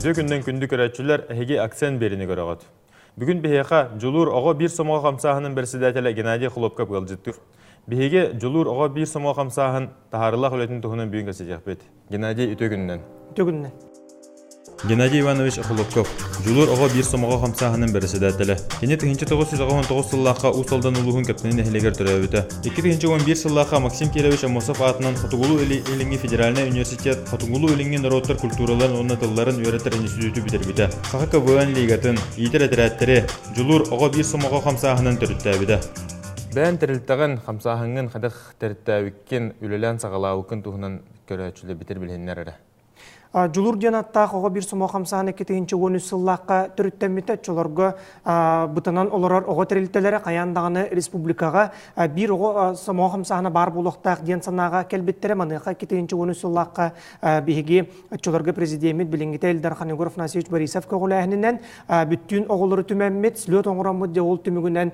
Үтүө күннэн күндү көрөөччүлэр, эһиги акцент биэриини көрөҕүт. Бүгүн биһиэхэ Дьулуур оҕо биир сомоҕо хамсааһынын бэрэссэдээтэлэ Геннадий Хлопков ыалдьыттыыр. Биһиги Дьулуур оҕо биир сомоҕо хамсааһын таһаарыылаах үлэтин туһунан бүгүн кэпсэтиэхпит. Геннадий, үтүө күнүнэн. Үтүө күнүнэн. Геннадий Иванович Охлопков, Дьулуур оҕо биир сомоҕо хамсааһынын бэрэссэдээтэлэ. Кини 1999 сыллаахха Уус Алдан улууһун Кэптэни нэһилиэгэр төрөөбүтэ. 2011 сыллаахха Максим Кирович Аммосов аатынан Хотугулуу-Илиҥҥи федеральнай университет Хотугулуу-Илиҥҥи норуоттар культураларын уонна тылларын үөрэтэр институту бүтэрбитэ. Саха КВН лигатын, иитэр этэрээттэри, Дьулуур оҕо биир сомоҕо хамсааһынын төрүттээбитэ. Бэйэн тэрилтэҕин, хамсааһыҥҥын хайдах төрүттээбиккин, үлэлээн саҕалаабыккын туһунан көрөөччүлэр битэр билиһиннэр эрэ. Дьулуур диэн аттаах оҕо биир сомоҕо хамсааһын 2013 сыллаахха төрүттэммитэ. Оччолорго бытанан олорор оҕо тэрилтэлэрэ хайаан даҕаны республикаҕа биир оҕо сомоҕо хамсааһына баар буолуохтаах диэн санааҕа кэлбиттэрэ. Маныаха 2013 сыллаахха биһиги оччолорго президеммит билиҥҥитэ Ил Дархан Егор Афанасьевич Борисов көҕүлээһининэн бүттүүн оҕолору түмэммит, слет оҥороммут дьэ ол түмүгүнэн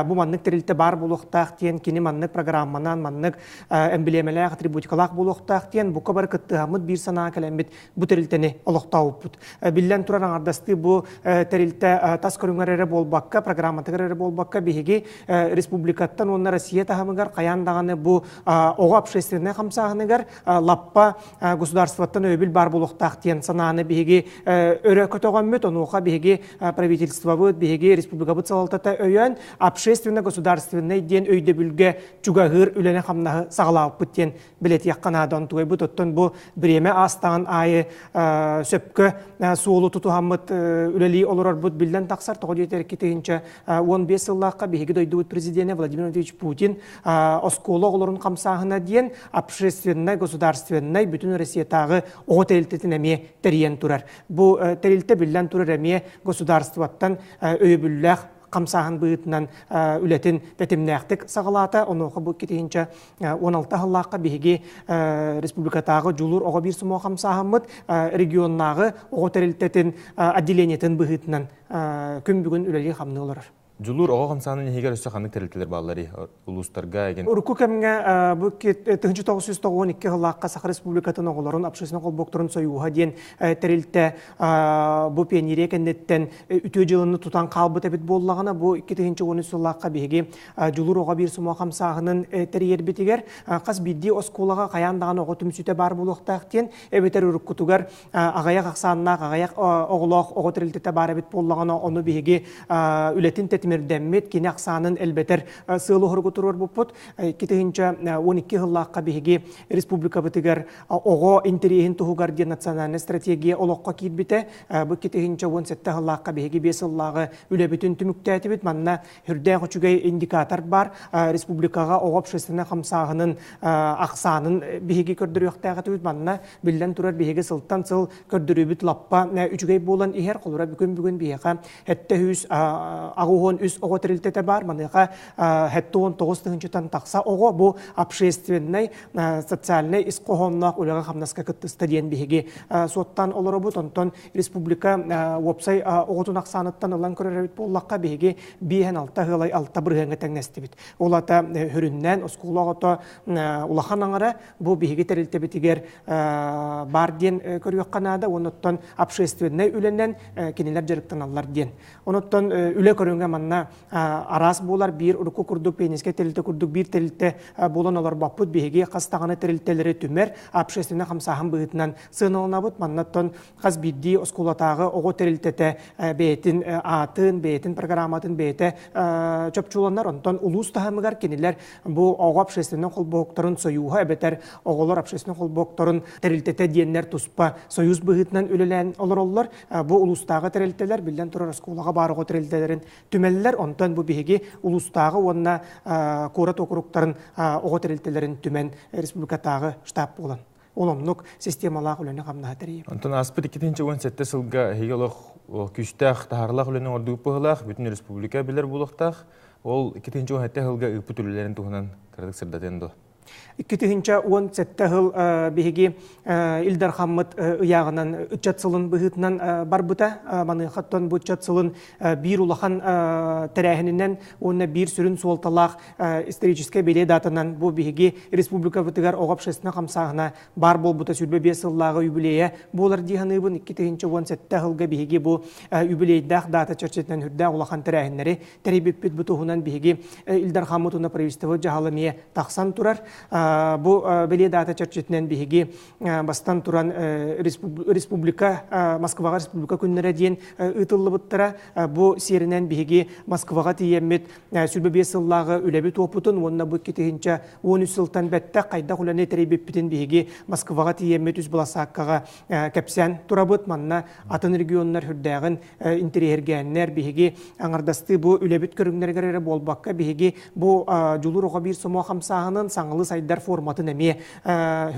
бу маннык тэрилтэ баар буолуохтаах диэн кини маннык программанан маннык эмблемэлээх, атрибутикалаах буолуохтаах диэн бука бары кыттыһаммыт биир санаа кэлэммит бу тэрилтэни олохтообуппут. Биллэн турар аҥардастыы бу тэрилтэ тас көрүҥэр эрэ буолбакка, программатыгар эрэ буолбакка биһиги республикаттан уонна Россия таһымыгар хайаан даҕаны бу оҕо общественнай хамсааһыныгар лаппа государствоттан өйөбүл баар буолуохтаах диэн санааны биһиги өрө көтөҕөммүт, онуоха биһиги правительствобыт, биһиги республикабыт салалтата өйөөн общественно-государственнай диэн өйдөбүлгэ чугаһыыр үлэни-хамнаһы саҕалаабыппыт диэн билэтиэххэ наада. Онтугайбыт оттон бу бириэмэ аастаҕын аайы сөпкө суолу тутуһаммыт үлэлии олорорбут биллэн тахсар. Тоҕо диэтэр 2015 сыллаахха биһиги дойдубут президенэ Владимир Владимирович Путин оскуола оҕолорун хамсааһына диэн общественнай, государственнай бүтүн Россиятааҕы оҕо тэрилтэтин эмиэ тэрийэн турар. Бу тэрилтэ биллэн турар эмиэ государствоттан өйөбүллээх хамсааһын быһыытынан үлэтин тэтимнээхтик саҕалаата. Онуоха бу 2016 сыллаахха биһиги республикатааҕы Дьулуур оҕо биир сомоҕо хамсааһыммыт регионнааҕы оҕо тэрилтэтин отделениетын быһыытынан күн бүгүн үлэлии-хамныы олорор. Дьулуур оҕо хамсаанын иһигэр өссө ханнык тэрилтэлэр баалларый улуустарга эгин? Урукку кэмҥэ бу 1992 сыллаахха Саха Республикатын оҕолорун общественнай холбоһуктарын сойууһа диэн тэрилтэ бу пионерия кэнниттэн үтүө дьылыны тутан хаалбыт эбит буоллаҕына, бу 2013 сыллаахха биһиги Дьулуур оҕо биир сомоҕо хамсааһынын тэрийэрбитигэр хас биирдии оскуолаҕа хайаан даҕаны оҕо түмсүүтэ баар буолуохтаах диэн, эбэтэр уруккутугар аҕыйах ахсааннаах, аҕыйах оҕолоох оҕо тэрилтэтэ баар эбит буоллаҕына, ону биһиги үлэтин тэтимирдэммит, кини ахсаанын элбэтэр сыалы-соругу туруорбуппут. 2012 сыллаахха биһиги республикабытыгар оҕо интэриэһин туһугар диэн национальнай стратегия олоххо киирбитэ. Бу 2017 сыллаахха биһиги 5 сыллааҕы үлэбитин түмүктээтибит. Манна сүрдээх үчүгэй индикатор баар. Республикаҕа оҕо общественнай хамсааһынын ахсаанын биһиги көрдөрүөхтээх этибит. Манна биллэн турар биһиги сылтан сыл көрдөрүүбүт лаппа үчүгэй буолан иһэр. Холура бүгүн бүгүн биһиэхэ 783 оҕо тэрилтэтэ баар. Маныаха 79 тыһыынчаттан тахса оҕо бу общественнай, социальнай ис хоһоонноох үлэҕэ-хамнаска кыттыста диэн биһиги суоттаан олоробут. Онтон республика уопсай оҕотун ахсааныттан ылан көрөр эбит буоллахха, биһиги 5-6 ыалай 6 бырыһыаҥҥа тэҥнэстибит. Ол ата хөрүннээн оскуола оҕото улахан аҥара бу биһиги тэрилтэбитигэр баар диэн көрүөххэ наада. Онуттан общественнай үлэнэн кинилэр дьарыктаналлар диэн. Онуттан үлэ көрүҥэ манна араас буолар. Биир урукку курдук пионерскай тэрилтэ курдук биир тэрилтэ буолан олорбоппут. Биһиги хас даҕаны тэрилтэлэри түмэр общественнай хамсааһын быһыытынан сыаналанабыт. Маннаттан хас биирдии оскуолатааҕы оҕо тэрилтэтэ бэйэтин аатын, бэйэтин программатын бэйэтэ чопчуланар. Онтон улуус таһымыгар кинилэр бу оҕо общественнай холбоһуктарын сойууһа эбэтэр оҕолор общественнай холбоһуктарын тэрилтэтэ диэннэр туспа союз быһыытынан үлэлээн олороллор. Бу улуустааҕы тэрилтэлэр, биллэн турар, оскуолаҕа баар оҕо тэрилтэлэрин түмэллэр. Онтон бу биһиги улуустааҕы уонна куорат уокуруктарын оҕо тэрилтэлэрин түмэн республикатааҕы штаб буолан ол оннук системалаах үлэни-хамнаһы тэрийэбит. Онтон ааспыт 2017 сылга эһиги олох күүстээх таһаарылаах үлэни оҥордугут быһыылаах, бүтүн республика билэр буолуохтаах. Ол 2017 сылга ыыппыт үлэлэрин туһунан кыратык сырдатыан дуо? 2017 сыл биһиги Ил Дархаммыт ыйааҕынан ыччат сылын быһыытынан барбыта. Маныахаттан бу ыччат сылын биир улахан тэрээһининэн уонна биир сүрүн суолталаах историческай бэлиэ датанан бу биһиги республикабытыгар оҕо общественнай хамсааһына баар буолбута 25 сыллааҕы юбилейа буолар дии саныыбын. 2017 сылга биһиги бу юбилейдаах дата чэрчитинэн үрдээх улахан тэрээһиннэри тэрийбиппит. Бу туһунан биһиги Ил Дархаммыт уонна правительство дьаһала эмиэ тахсан турар. Бу бэлиэ дата чэрчитинэн биһиги бастан туран республика Москваҕа республика күннэрэ диэн ыытыллыбыттара. Бу сиэринэн биһиги Москваҕа тиийэммит 25 сыллааҕы үлэбит уопутун уонна бу 2013 сылтан бэттэх хайдах үлэни тэрийбиппитин биһиги Москваҕа тиийэммит үс быласааккаҕа кэпсээн турабыт. Манна атын регионнар үрдээҕин интэриэһиргээннэр биһиги аҥардастыы бу үлэбит көрүҥнэригэр эрэ буолбакка биһиги бу дьулуур оҕо биир сомоҕо хамсааһынын саҥалыы сайдар форматын эмиэ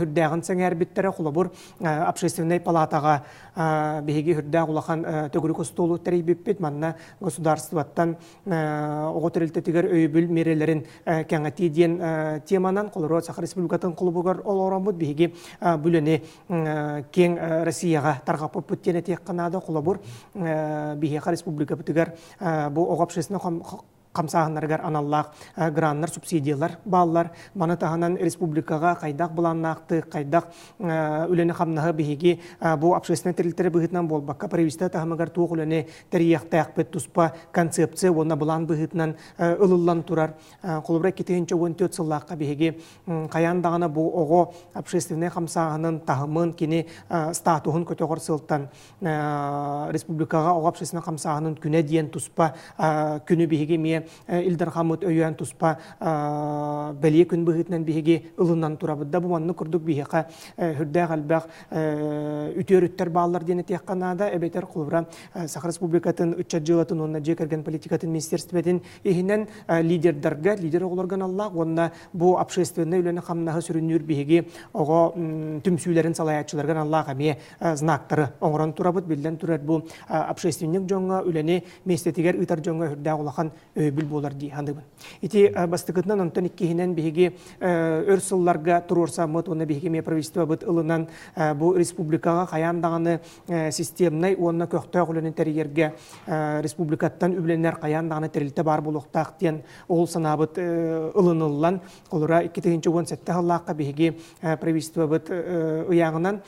үрдээҕин сэҥээрбиттэрэ. Холобур, общественнай палатаҕа биһиги үрдээх улахан төгүрүк остуолу тэрийбиппит. Манна государствоттан оҕо тэрилтэтигэр өйөбүл миэрэлэрин кэҥэтии диэн теманан холоро Саха Республикатын холобугар олороммут биһиги бу үлэни киэҥ Россияҕа тарҕаппыппыт диэн этиэххэ наада. Холобур, биһиэхэ республикабытыгар бу оҕо общественнай хамсааһыннарыгар аналлаах граннар, субсидиялар бааллар. Маны таһынан республикаҕа хайдах былааннаахтык, хайдах үлэни-хамнаһы биһиги бу общественнай тэрилтэлэр быһыытынан буолбакка, правительство таһымыгар туох үлэни тэрийиэхтээхпит туспа концепция уонна былаан быһыытынан ылыллан турар. Холобура, 2014 сыллаахха биһиги хайаан даҕаны бу оҕо общественнай хамсааһынын таһымын, кини статуһун көтөҕөр сылтан республикаҕа оҕо общественнай хамсааһынын күнэ диэн туспа күнү биһиги эмиэ Ил Дархаммыт өйөөн туспа бэлиэ күн быһыытынан биһиги ылынан турабыт да. Бу маннык курдук биһиэхэ үрдээх элбэх үтүө өрүттэр бааллар диэн этиэххэ наада. Эбэтэр холобура, Саха Республикатын ыччат дьыалатын уонна дьиэ кэргэн политикатын министерствотын иһинэн лидердарга, лидер оҕолорго аналлаах уонна бу общественнай үлэни-хамнаһы сүрүннүүр биһиги оҕо түмсүүлэрин салайааччыларга аналлаах эмиэ знактары оҥорон турабыт. Биллэн турар, бу общественник дьоҥҥо, үлэни миэстэтигэр ыытар дьоҥҥо үрдээх улахан өйөбүл буолар дии саныыбын. Ити бастакытынан, онтон иккиһинэн биһиги өр сылларга туруорсаммыт уонна биһиги эмиэ правительствобыт ылынан бу республикаҕа хайаан даҕаны системнай уонна көхтөөх үлэни тэрийэргэ республикаттан үбүлэнэр хайаан даҕаны тэрилтэ баар буолуохтаах диэн ол санаабыт ылыныллан, холура 2017 сыллаахха биһиги правительствобыт ыйааҕынан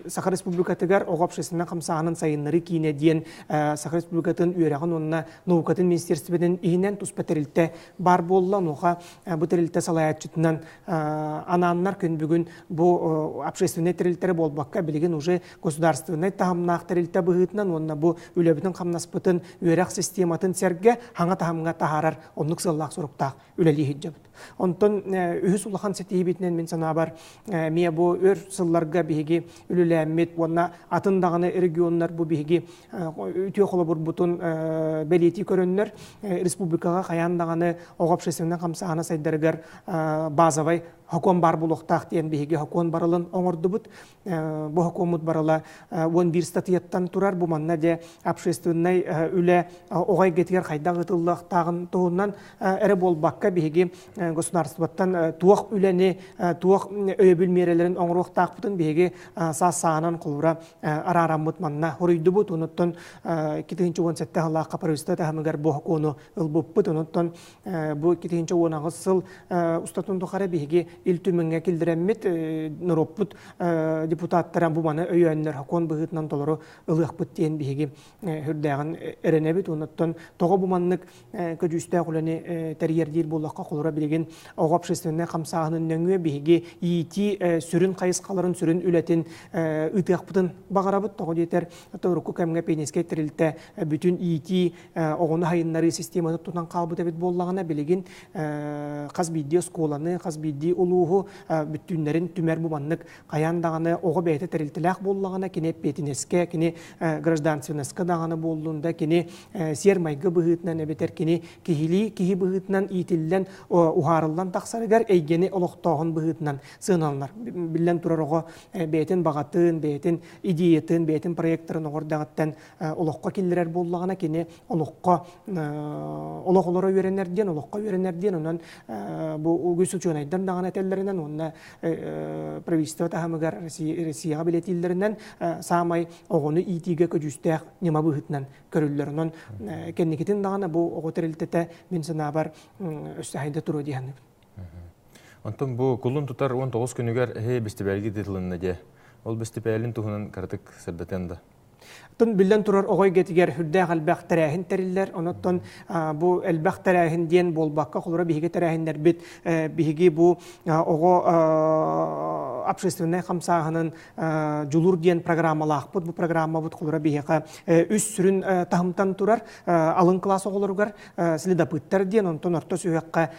Саха Республикатыгар оҕо общественнай хамсааһынын сайыннарыы киинэ диэн Саха Республикатын үөрэҕин уонна наукатын министерствотын иһинэн туспа тэрилтэ баар буолла. Онуоха бу тэрилтэ салайааччытынан анааннар күн бүгүн бу общественнай тэрилтэрэ буолбакка, билигин уже государственнай таһымнаах тэрилтэ быһыытынан уонна бу үлэбитин-хамнаспытын үөрэх систематын сэргэ хаҥа таһымҥа таһаарар оннук сыаллаах-соруктаах үлэлии сылдьабыт. Онтон үһүс улахан ситиһиибитинэн мин санаабар эмиэ бу өр сылларга биһиги үлэлээммит уонна атын даҕаны регионнар бу биһиги үтүө холобурбутун бэлиэтии көрөннөр республикаҕа хайаан даҕаны оҕо общественнай хамсааһына сайдарыгар базовай сокуон баар буолуохтаах диэн биһиги сокуон барылын оҥордубут. Бу сокуоммут барыла 11 статьяттан турар. Бу манна дьэ общественнай үлэ оҕо эйгэтигэр хайдах ыытыллыахтааҕын туһунан эрэ буолбакка, биһиги государствоттан туох үлэни, туох өйөбүл миэрэлэрин оҥоруохтаахпытын биһиги саас-сааһынан холура араараммыт манна хоруйдубут. Онуттан 2017 сыллаахха правительство таһымыгар бу сокуону ылбыппыт. Онуттан бу 2018 сыл устатын тухары биһиги Ил Түмэҥҥэ киллэрэммит норуоппут депутаттара бу маны өйөөннөр сокуон быһыытынан толору ылыахпыт диэн биһиги үрдээҕин эрэнэбит. Онуттан тоҕо бу маннык көдьүүстээх үлэни тэрийэр диир буоллахха, холура билигин оҕо общественнай хамсааһынын нөҥүө биһиги иитии сүрүн хайысхаларын, сүрүн үлэтин ыытыахпытын баҕарабыт. Тоҕо диэтэр, урукку кэмҥэ пионерскай тэрилтэ бүтүн иитии оҕону хайыннарыы системаны тутан хаалбыт эбит буоллаҕына, билигин хас биирдии оскуоланы, хас биирдии улууһу бүттүүннэрин түмэр бу маннык хайаан даҕаны оҕо бэйэтэ тэрилтэлээх буоллаҕына, кини эппиэтинэскэ, кини гражданственноска даҕаны буоллун да, кини сиэр-майгы быһыытынан эбэтэр кини киһилии киһи быһыытынан иитиллэн, уһаарыллан тахсарыгар эйгэни олохтооһун быһыытынан сыаналанар. Биллэн турар, оҕо бэйэтин баҕатын, бэйэтин идеятын, бэйэтин проекторын оҕордаҕыттан олоххо киллэрэр буоллаҕына, кини олоххо олох олоро үөрэнэр диэн, олоххо үөрэнэр диэн, онон бу үгүс учуонайдар даҕаны этэллэринэн уонна правительство таһымыгар Россияҕа билэтииллэринэн саамай оҕону иитиигэ көдьүүстээх ньыма быһыытынан көрүллэр. Онон кэнникитин даҕаны бу оҕо тэрилтэтэ мин санаабар өссө хайда туруо дии саныыбын. Онтон бу кулун тутар 19 күнүгэр эһи бэстибээлгэ тытылынна дии. Ол бэстибээлин туһунан кыратык сырдатыан да. Оттон биллэн турар оҕо эйгэтигэр сүрдээх элбэх тэрээһин тэриллэр. Онон бу элбэх тэрээһин диэн буолбакка, холобура биһиги тэрээһиннэрбит биһиги бу оҕо общественнай хамсааһынын Дьулуур диэн программалаахпыт. Бу программабыт холобура биһиэхэ үс сүрүн таһымтан турар. Алын кылаас оҕолоругар следопыттар диэн, онтон орто сүһүөххэ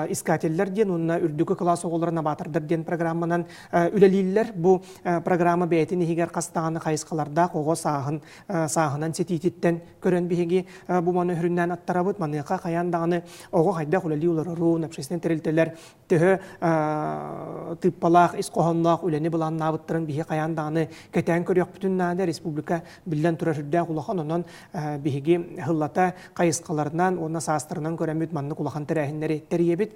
искателлэр диэн уонна үрдүкү кылаас оҕолоро новатордар диэн программанан үлэлииллэр. Бу программа бэйэтин иһигэр хас даҕаны хайысхалардаах оҕо сааһын сааһынан ситиититтэн көрөн биһиги бу маны сүрүннээн аттарабыт. Маныаха хайаан даҕаны оҕо хайдах үлэлии олорорун, общественнай тэрилтэлэр төһө тыыппалаах, ис хоһоонноох үлэни былааннаабыттарын биһи хайаан даҕаны кэтээн көрүөхпүтүн наада. Республика биллэн турар сүрдээх улахан, онон биһиги сыллата хайысхаларынан уонна саастарынан көрөммүт маннык улахан тэрээһиннэри тэрийэбит.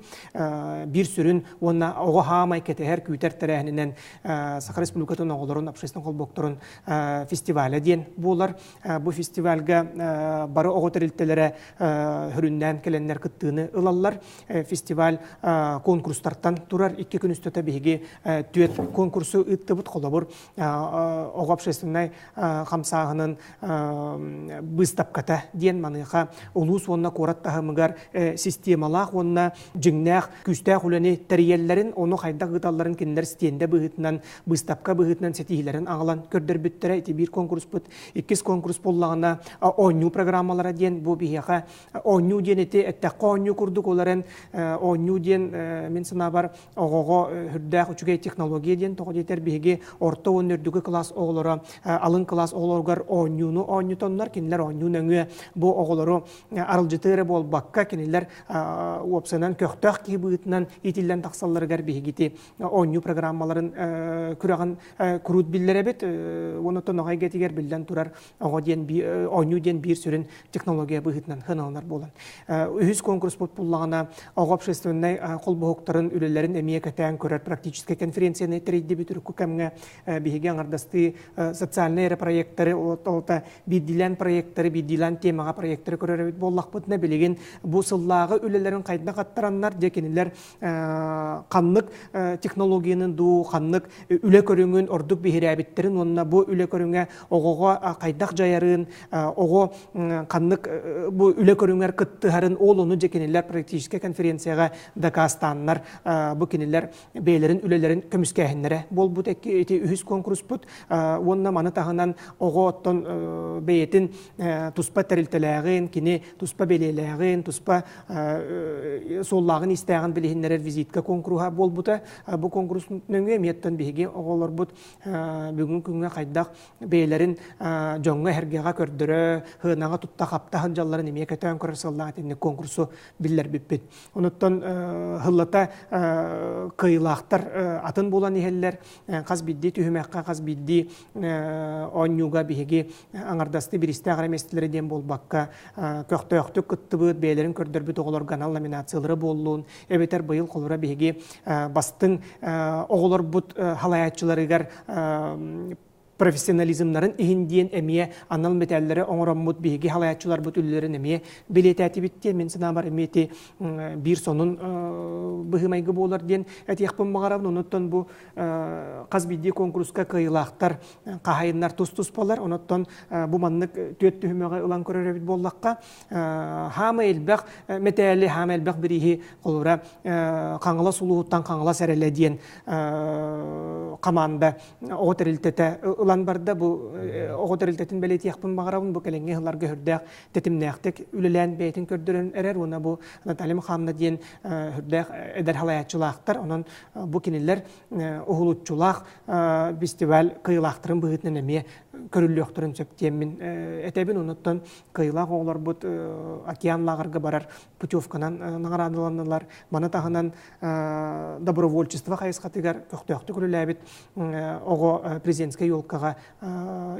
Биир сүрүн уонна оҕо хаамай кэтэһэр, күүтэр тэрээһининэн Саха Республикатын оҕолорун общественнай холбоһуктарын фестиваля диэн буолар. Бу фестивальга бары оҕо тэрилтэлэрэ сүрүннээн кэлэннэр кыттыыны ылаллар. Фестиваль конкурстартан турар. Икки күн устата биһиги түөрт конкурсу ыыттыбыт. Холобур, оҕо общественнай хамсааһынын быыстапката диэн маныаха улуус уонна куорат таһымыгар системалаах уонна дьиҥнээх күүстээх үлэни тэрийэллэрин, ону хайдах ыыталларын кинилэр стендэ быһыытынан, быыстапка быһыытынан ситиһиилэрин аҕалан көрдөрбүттэрэ. Ити биир конкурспут. Иккис конкурс буоллаҕына оонньуу программалара диэн бу биһиэхэ оонньуу диэн ити эттэххэ оонньуу курдук ол эрэн оонньуу диэн мин санаабар оҕоҕо үрдээх үчүгэй технология диэн тоҕо диэтэр биһиги орто уонна үрдүкү кылаас оҕолоро алын кылаас оҕолоругар оонньууну оонньотоннор кинилэр оонньуу нөҥүө бу оҕолору арылдьытыы эрэ буолбакка кинилэр уопсайынан көхтөөх киһи быһыытынан иитиллэн тахсалларыгар биһигити оонньуу программаларын күрэҕин куруут биллэрэбит уонна оттон эйгэтигэр биллэн турар оҕо диэн оонньуу диэн биир сүрүн технология быһыытынан сыаналанар буолан. Үһүс конкурспут буллаҕына оҕо общественнай холбоһуктарын үлэлэрин эмиэ кэтээн көрөр практическай конференцияны тэрийдибит урукку кэмҥэ биһиги аҥардастыы социальнай эрэ проекттары олта биирдиилээн проекттары биирдиилээн темаҕа проекттары көрөр эбит буоллахпытына билигин бу сыллааҕы үлэлэрин хайдах аттараннар дьэ кинилэр ханнык технологияны дуу ханнык үлэ көрүҥүн ордук биһирээбиттэрин уонна бу үлэ көрүҥэ оҕоҕо хайдах дьайарын оҕо ханнык бу үлэ көрүҥэр кыттыһарын ол ону дьэ кинилэр практическай конференцияҕа дакаастааннар бу кинилэр бэйэлэрин үлэлэрин көмүскээһиннэрэ буолбут ити үһүс куонкуруспут уонна маны таһынан оҕо оттон бэйэтин туспа тэрилтэлээҕин кини туспа бэлиэлээҕин туспа суоллааҕын-иистээҕин билиһиннэрэр визитка куонкуруһа буолбута. Бу куонкурус нөҥүө эмиэттэн биһиги оҕолорбут бүгүҥҥү күҥҥэ хайдах бэйэлэрин дьоҥҥо-эһэргэҕэ көрдөрө, сыанаҕа тутта-хапта сылдьалларын эмиэ көтөөн көрөр сыаллаах итинник конкурсу биллэрбиппит. Онуттан сыллата кыайыылаахтар атын буолан иһэллэр. Хас биирдии түһүмэххэ, хас биирдии оонньууга биһиги аҥардастыы бириистээх эрэ миэстэлэрэ диэн буолбакка, көхтөөхтүк кыттыбыт, бэйэлэрин көрдөрбүт оҕолорго анал номинациялары буоллун, эбэтэр быйыл холобура биһиги бастыҥ оҕолорбут халайааччыларыгар профессионализмнарын иһин диэн эмиэ анал мэтээллэри оҥороммут биһиги халайааччыларбыт үлэлэрин эмиэ бэлиэтээтибит диэн мин санаабар эмиэ ити биир сонун быһыы-майгы буолар диэн этиэхпин баҕарабын. Онуттан бу хас биирдии куонкуруска кыайыылаахтар хаһайыннар тус-туспалар. Онуттан бу маннык түөрт түһүмэҕи ылан көрөр эбит буоллахха, хаама элбэх мэтээли, хаама элбэх бирииһи холобура Хаҥалас улууһуттан Хаҥалас эрэлэ диэн команда оҕо тэрилтэтэ ылан барда. Бу оҕо тэрилтэтин бэлиэтиэхпин баҕарабын. Бу кэлиҥҥи сылларга сүрдээх тэтимнээхтик үлэлээн бэйэтин көрдөрөн эрэр. Уонна бу Наталья Михайловна диэн сүрдээх эдэр халайааччылаахтар. Онон бу кинилэр уһулуччулаах фестиваль кыайыылаахтарын быһыытынан эмиэ көрүллүөхтэрин сөп диэммин этэбин. Онуттан кыайыылаах оҕолорбут океан лааҕырга барар путевканан наҕараадаланнылар. Маны таһынан добровольчество хайысхатыгар көхтөөхтүк үлэлээбит оҕо президентскэй елкаҕа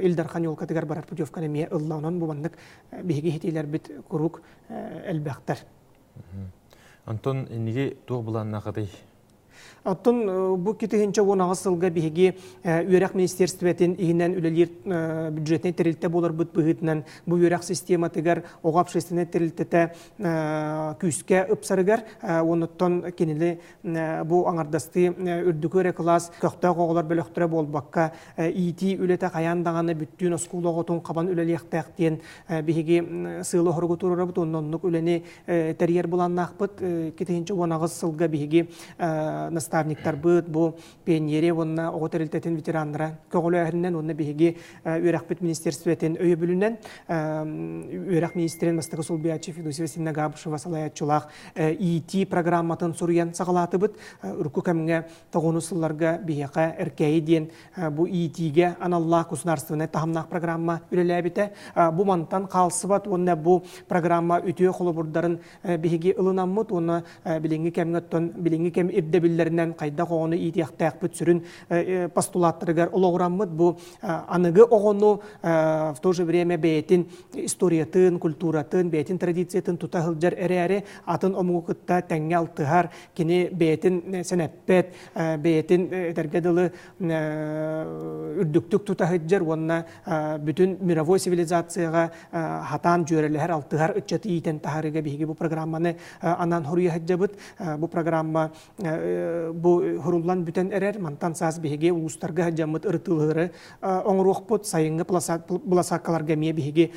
Ил Дархан елкатыгар барар путевканы эмиэ ылла. Онон бу маннык биһиги иһитиилэрбит куруук элбэхтэр. Онтон инниги туох былааннаахытый? Оттон бу 2018 сылга биһиги үөрэх министерствотын иһинэн үлэлиир бюджетнай тэрилтэ буоларбыт быһыытынан бу үөрэх систематыгар оҕо общественнай тэрилтэтэ күүскэ ыпсарыгар онуттан кинини бу аҥардастыы үрдүкү эрэ кылаас көхтөөх оҕолор бөлөхтөрө буолбакка иитии үлэтэ хайаан даҕаны бүттүүн оскуола оҕотун хабан үлэлиэхтээх диэн биһиги сыалы оһоругу туруорабыт уонна оннук үлэни тэрийэр былааннаахпыт. 2018 сылга биһиги наставниктарбыт бу пионерия уонна оҕо тэрилтэтин ветераннара көҕүлээһининэн уонна биһиги үөрэхпит министерствотын өйөбүлүнэн үөрэх министрин бастакы солбуйааччы Федосия Васильевна Габышева салайааччылаах иитии программатын суруйан саҕалаатыбыт. Урукку кэмҥэ тоҕуну сылларга биһиэхэ Эркээйи диэн бу иитиигэ аналлаах государственнай таһымнаах программа үлэлээбитэ. Бу мантан хаалсыбат уонна бу программа үтүө холобурдарын биһиги ылынаммыт уонна билиҥҥи кэмҥэ оттон билиҥҥи кэм ирдэбиллэринэн хайдах оҕону иитиэхтээхпит сүрүн постулаттарыгар олоҕураммыт бу аныгы оҕону в то же время бэйэтин историятын, культуратын, бэйэтин традициятын тута сылдьар эрээри атын омугу кытта тэҥҥэ алтыһар, кини бэйэтин сэнэппэт, бэйэтин этэргэ дылы үрдүктүк тута сылдьар уонна бүтүн мировой цивилизацияҕа хатаан дьүөрэлэһэр, алтыһар ыччаты иитэн таһаарыыга биһиги бу программаны анаан хоруйа сылдьабыт. Бу программа бу хуруллан бүтэн эрэр. Мантан саас биһиги улуустарга сылдьаммыт ырытыылары оҥоруохпут. Сайыҥҥы быласааккаларга эмиэ биһиги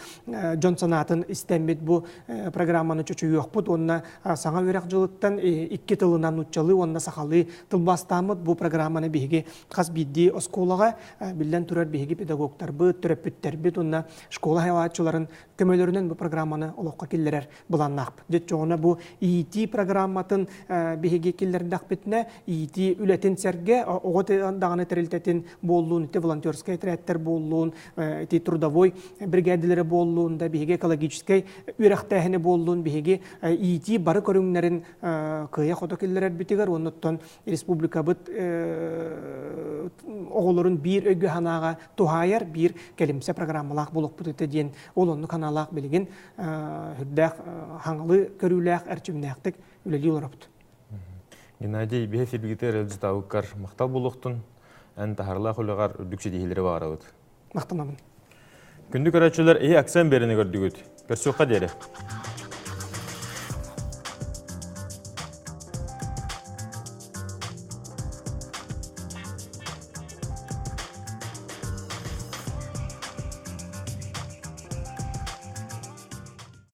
дьон санаатын истэммит бу программаны чочуйуохпут уонна саҥа үөрэх дьылыттан икки тылынан нууччалыы уонна сахалыы тылбаастааммыт бу программаны биһиги хас биирдии оскуолаҕа биллэн турар биһиги педагогтарбыт, төрөппүттэрбит уонна школа хайалааччыларын көмөлөрүнэн бу программаны олоххо киллэрэр былааннаахпыт. Дьэ бу иитии программатын биһиги киллэрдэхпитинэ иитии үлэтин сэргэ оҕо даҕаны тэрилтэтин буоллун, ити волонтерскай этэрээттэр буоллун, ити трудовой бригадалары буоллун да биһиги экологическай үөрэхтээһини буоллун биһиги иитии бары көрүҥнэрин кыайа-хото киллэрэрбитигэр уонна республикабыт оҕолорун биир өйгө санааҕа туһаайар биир кэлимсэ программалаах буолуохпут этэ диэн ол оннук санаалаах билигин үрдээх хаҥалы көрүүлээх эрчимнээхтик үлэлии олоробут. Геннадий, биһи сибигитер ыалдьытаабыккар махтал буолуохтун, эн таһарлаах үлэҕэр үрдүк ситиһиилэри баҕарабыт. Махтанабын. Күндү көрөөччүлэр, иһи акцент берини көрдүгүт. Көрсүөххэ диэри.